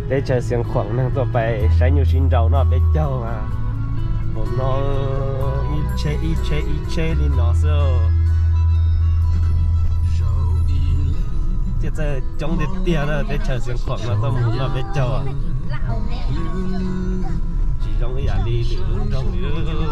Teb chaws Xiav Khuam neeg tuaj pais saib nyuj sib nraus noj peb caug mas, mus no ib tsheb ib tsheb ib tsheb li no xwb. Thiaj txawj coob tiag tiag na, teb chaws Xiav Khuam no tuaj mus noj peb caug. Tsis zoo ib yam li lwm lub nroog li.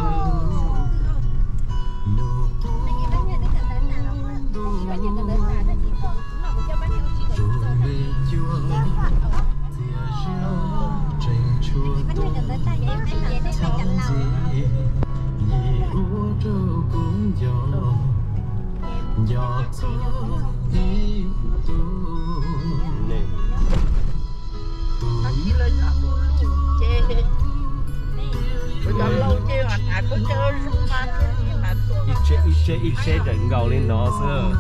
Ib tsheb ib tsheb ib tsheb raws nkaus li no xwb.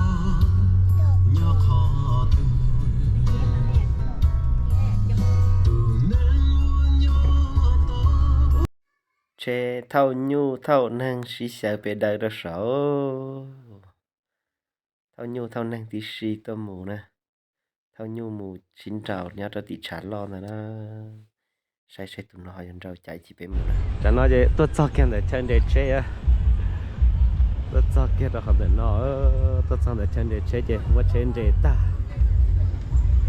Tsheb thauj nyuj thauj neeg sib xyaw pes daws rau saud. Thauj nyuj thauj neeg tib si tuaj mus na. Thauj nyuj mus sib nraus nyob rau tim tshav loj ntawd na. Saib saib tus no ho yuav nraus cas ib chim peb mus na. Tam no ces tuaj txog kiag ntawm chaw nres tsheb. Tuaj txog kiag rau qhov ntawm no, tuaj txog ntawm chaw nres tsheb ces muab tsheb nres tag.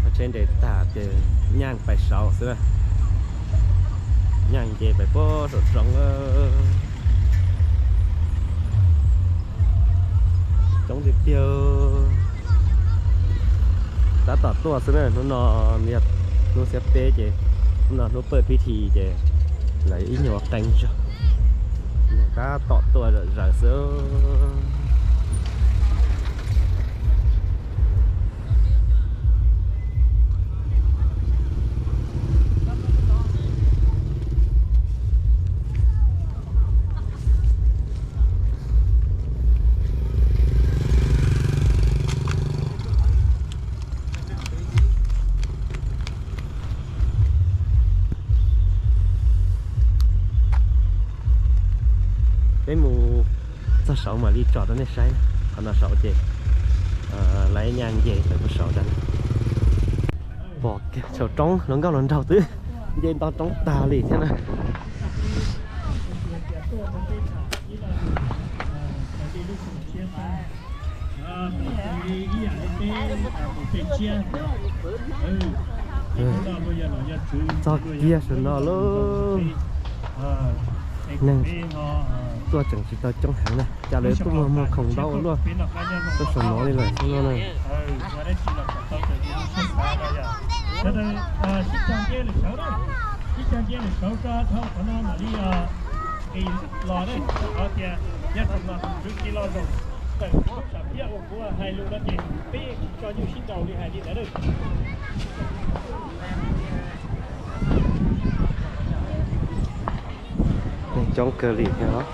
Muab tsheb nres tag ces nyaj pais saud xwb na. Nyaj nce pais puag saum roob. Coob tiag tiag. Tab tom tuaj xwb na, hnub no yog hnub xiab peb ces hnub no hnub pawj pib thi ces lawv ib nyuag qee zog, tab tom tuaj zom zaws xwb. Peb mus txog saud mam li tso rau nej saib. Qhov no saud ces lawv nyaj nce pais puag saud rau. Pom kiag saum roob hluas nkauj hluas nraug twb nce nto roob tag li thiab na. Txog kiag saum no lauj. Neeg tuaj tseem tsis tau coob heev na, cas lawv tuaj muag khoom ntau ua luaj rau saum no li lawm xwb no na. Neeg coob kawg li thiab os.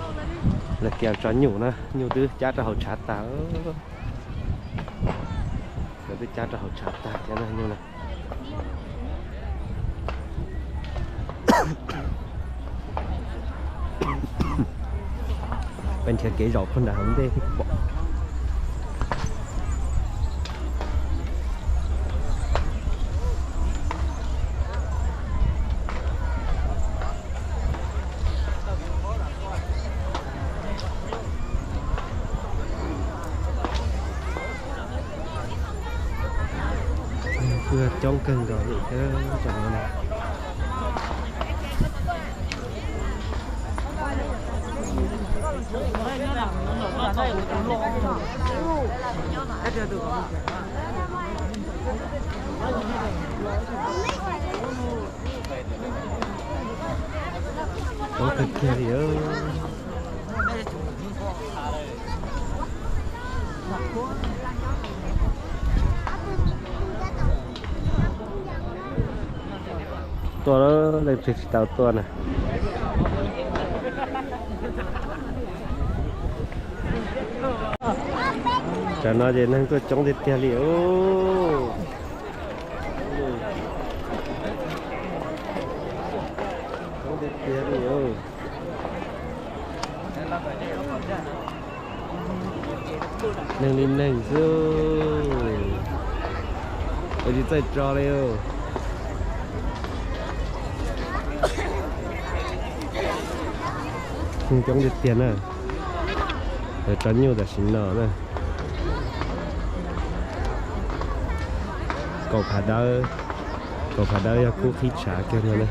Lawv kiag tso nyuj na, nyuj twb cab rau hauv tshav tag. Lawv twb cab rau hauv tshav tag thiab na nyuj na. Peb nrhiav kev zaum puag nram hauv ntej thiab kuv pom. Coob kawg nkaus li thiab tam no na. Coob kawg kiag li. Tuaj leej twg tsis tau tuaj na. Tam no ces neeg tuaj coob tiag tiag li os. Coob tiag tiag li os. Neeg li neeg xwb. Ua tsis txawj tso li os. Coob tiag tiag na. Lawv tso nyuj tam sim no na. Kaum phav dawb, kaum phav dawb yog kub qhib tshav kiag no na.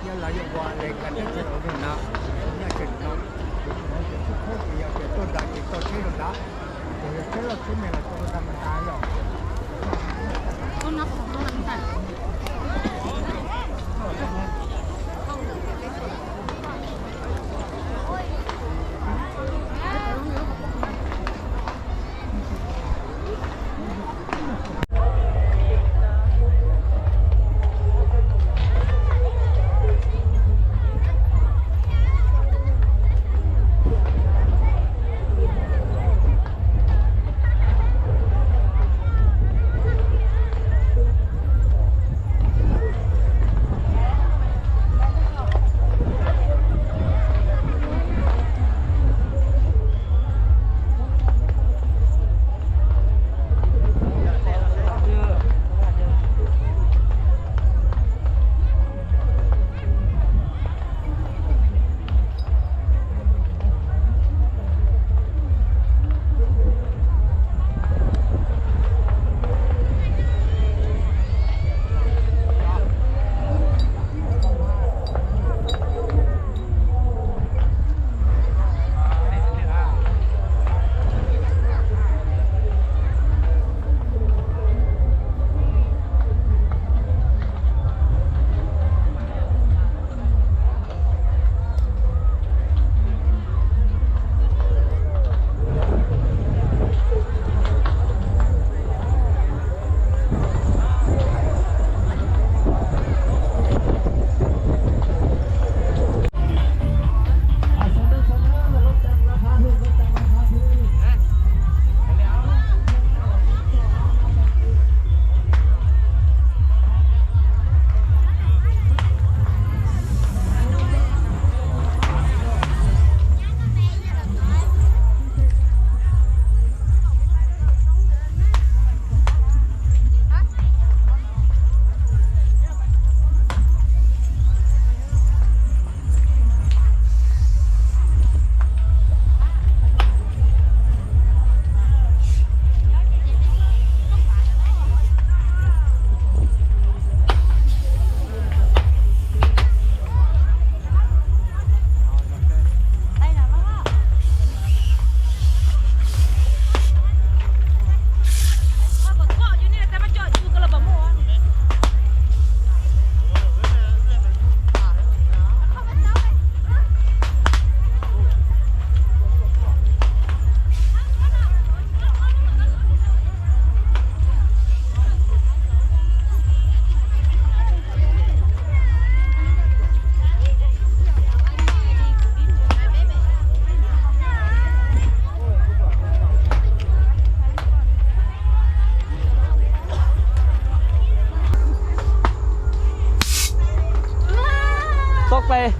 Tốc pe,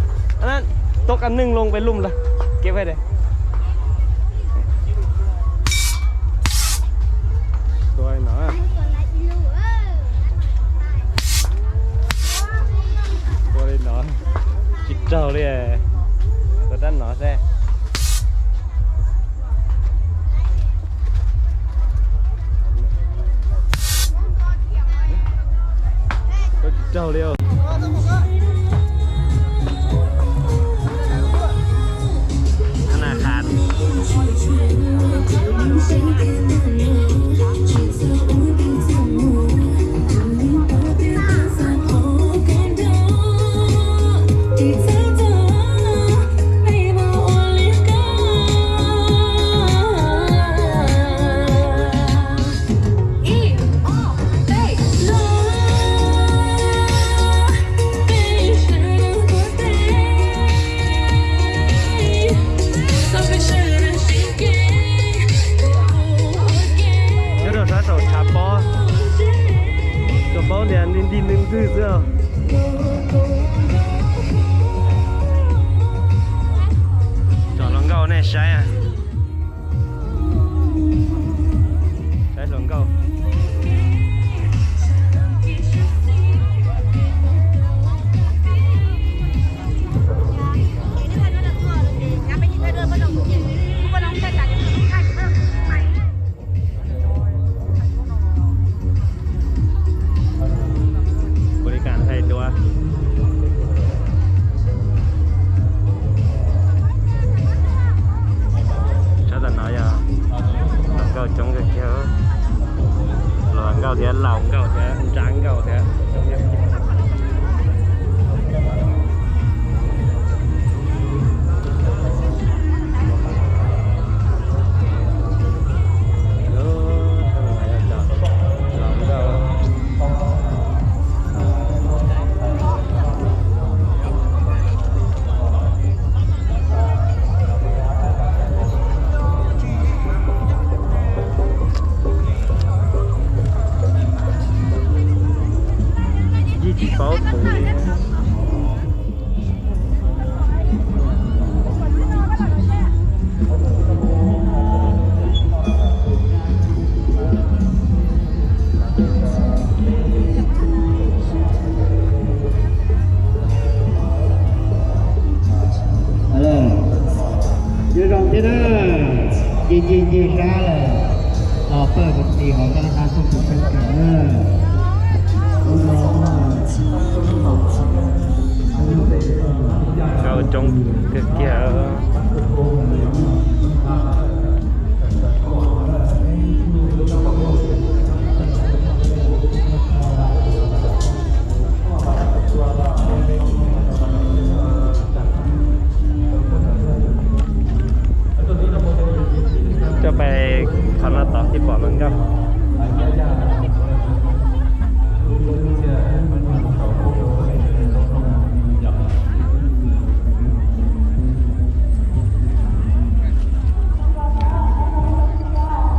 tốc ăn nưng lông pe lum la. Kev pe de. Tua li no. Tua li no. Tsis raug li. Tua rab no xwb. Tua tsis raug li. Nyob rau sab saum tshav pob, tsuas paub tias nti nti ntwg ntwg xwb. Tsom hluas nkauj nej saib. Saib hluas nkauj. Nyob zoo thiab na, ncig ncig ncig sab lawm, los pawg kuv txiv hauv nkauj sab tuaj kuv peb tim na. Nkauj coob tiag tiag. Coj pais qhov no tod thiaj pom hluas nkauj.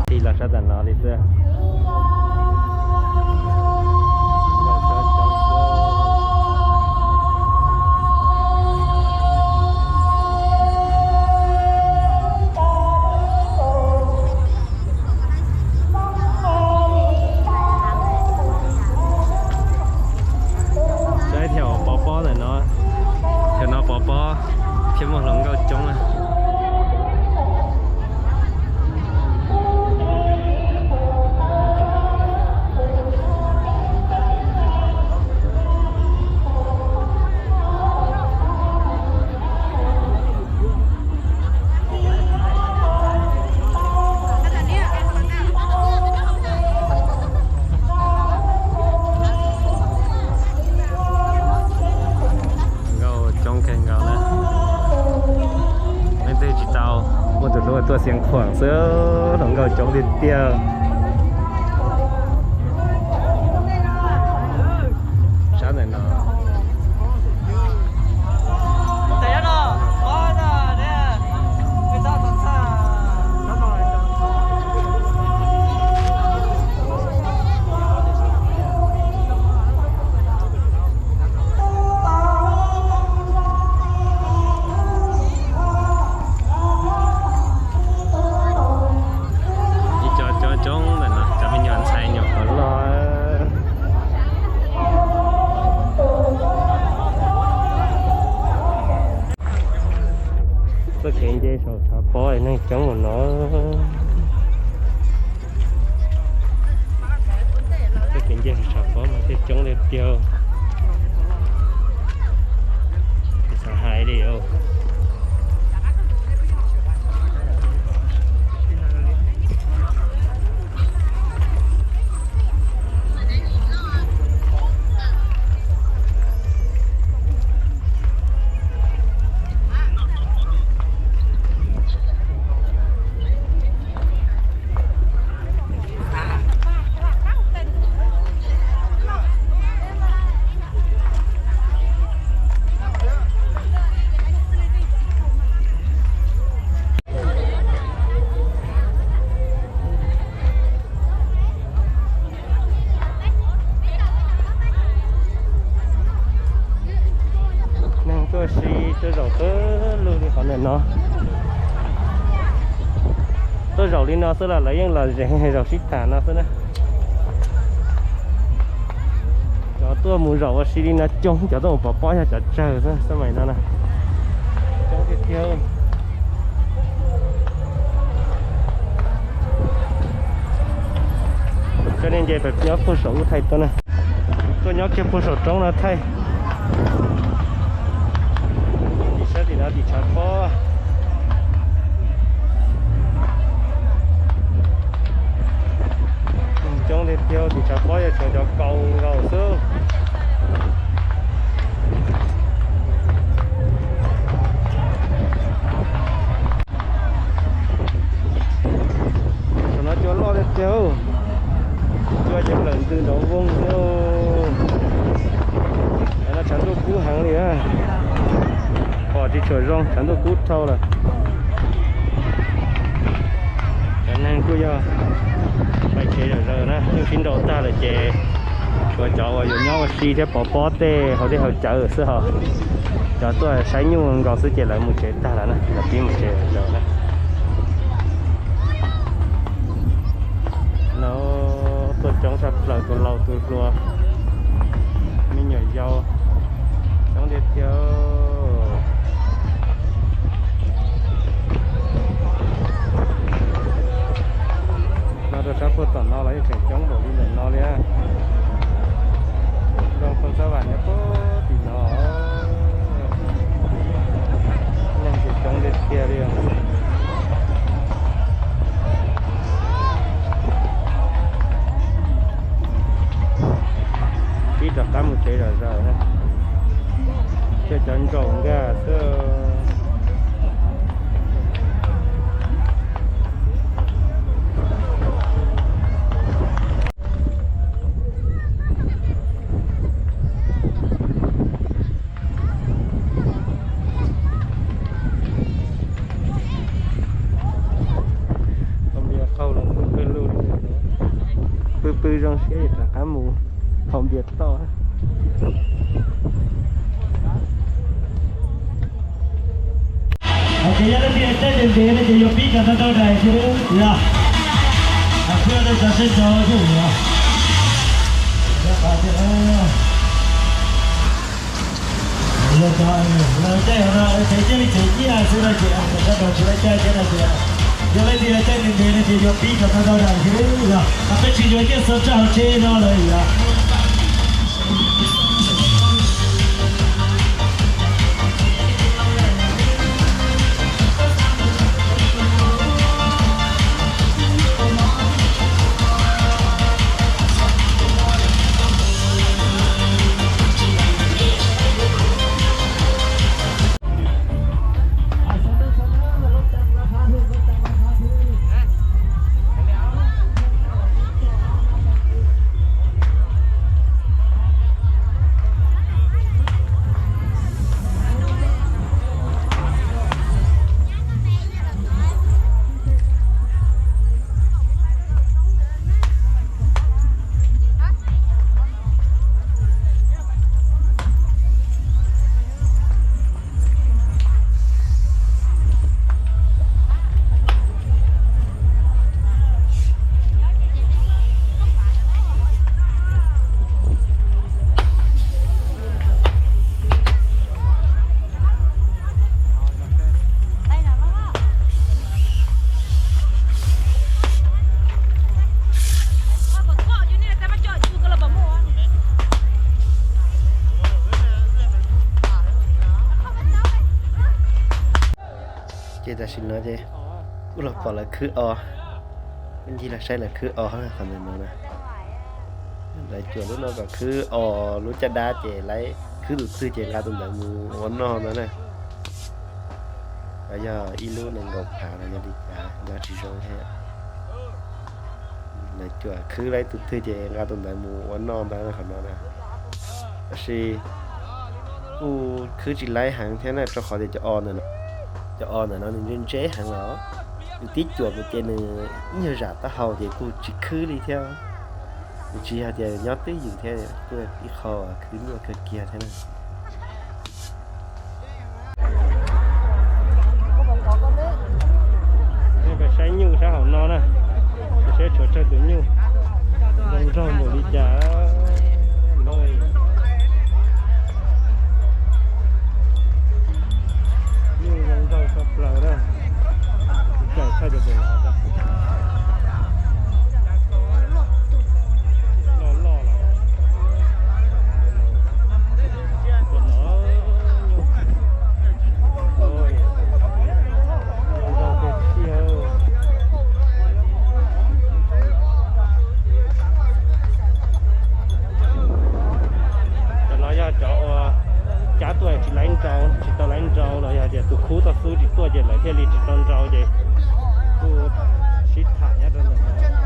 Tig los sab tom no li xwb. Saib thiab, pov pob ntawm no, cov no pov pob thiab muaj hluas nkauj coob na. Nkauj coob kawg nkaus na. Leej twg tsis tau, muaj tus hlub tuaj Xiav Khuam xwb, hluas nkauj coob tiag tiag. Sab ntawm no. Ib co coob coob ntawm no, cov me nyuam ntxhais nyuam qhuav loj. Txoj kev nce saum tshav pob neeg coob mus no. Txoj kev nce saum tshav pob mas thiaj coob tiag tiag. Tsis xav hais li os. Neeg tuaj si tuaj zaum qab lug li qhov ntawm no. Tuaj zaum li no xwb los lawv yeej los zeeg zaum sib tham no xwb na. Cov tuaj mus zaum ua si li no coob, cov tuaj mus pov pob yog cov tsawg xwb, xab mais no na. Coob tiag tiag. Cov nej nce pem nyob puag saum ub thaij tuaj na. Tuaj nyob kiag puag saum roob no thaij. Tim sab tim no tim tshav pob. Coob tiag tiag, tim tshav pob yog tshuav cov kaus nkaus xwb. Saum no cua loj tiag tiag, cua ces plawm ntws nrov voog xwb. Cov no tshav ntuj kub heev li, pom tsis tshua zoo, tshav ntuj kub dhau lawm. Cov neeg kuj yog pais tsev zom zaws na, yeej sib nrau tag lawm ces Ua cov uas yuav nyob ua si thiab pov pob tej hauv dej hauv cawv xwb hos. Cov tuaj saib nyuj nkaus xwb ces lawv mus tsev tag lawm na, lawv pib mus tsev lawm na. No tuaj coob tshaj plaws, tus laus tus hluas, me nyuam yaus coob tiag tiag. No rau sab puag tom no los yeej tseem coob npaum li ntawm no li. Nroog Phoos Xab Vam nyob puag tim no, neeg ces coob tiag tiag li. Pib rov qab mus tsev zom zaws na, coj cov ntsaum nkag xwb. Haus npias qaug los pw pw lug li, pw pw zoo siab rov qab mus haus npias toj. Hos ces yog leej twg caij ntev ntev no ces yuav pib kom tau ntau daim thiab yog. Hos peb ua tau cov seb tso thiab yog. Yog cov lawv caij no phev thiaj li tsev nyiaj xwb no ces sawv daws tsis tau caij thiab no ces yog leej twg caij ntev ntev no ces yuav pib kom tau ntau daim thiab yog. Hos peb tsis yuav nyiaj xa tso hauv tsev no lawm yog. Ces tam sim no ces kuj los pom lawv khwb os, ncig los saib lawv khwb os qhov ntawm no na. Lawv cuam lub no kom khwb os, lub caj dab ces lawv khwb tus twg ces nqa tus ntawd mus ua noj ntawd na. Los yog ib lub nees nkaum phav los yog li cas nyob tsis zoo thiab. Lawv cuam khwb lawv tus twg ces nqa tus ntawd mus ua noj ntawd qhov no na. Tab sis kuj khwb tsis laib heev thiab na, rau qhov tias cov o ntawm no, cov o ntawm no nws ntse ntse heev os. Nws tib cuam mus ces nws ib nyuag zam taub hau ces kuj tsis khwb li thiab. Nws tsis yog tias nyob twj ywm thiab, kuj ib qho khwv nyuaj kawg kiag thiab na. Nej pais saib nyuj sab hauv no na, saib tshuav tsawg tus nyuj, zoo nraug npaum li cas. Nyuj zoo nraug tshaj plaws na, tsis txawj thaij tias pem no. Loj loj los. Cov no yog cov uas cab tuaj tsis laib nrau, tsis tau laib nrau los yog tias tus khub toj xub tsis tuaj ces lawv thiaj li tsis tau nrau ces kuj sib tham nyob rau ntawm no.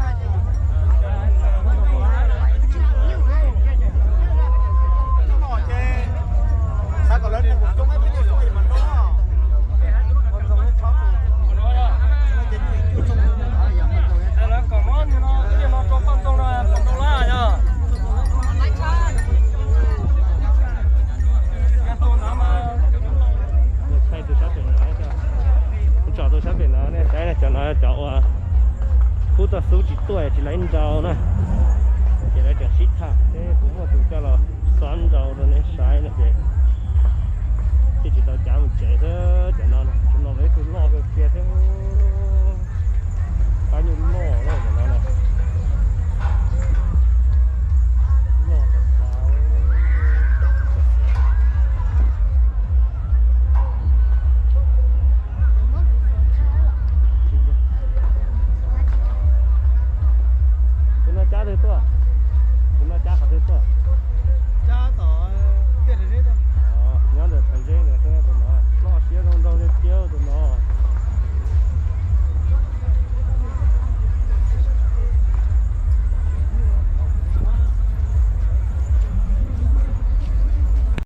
Cov uas khub toj xub tsis tuaj tsis laiv nrau na, ces lawv tseem sib tham thiab kuv muaj tus coj los xob nrau rau nej saib no ces thiaj tsis tau cav mus tsev xwb. Cov no tsuas no ib tug loj kawg kiag thiab, pab nyuj loj.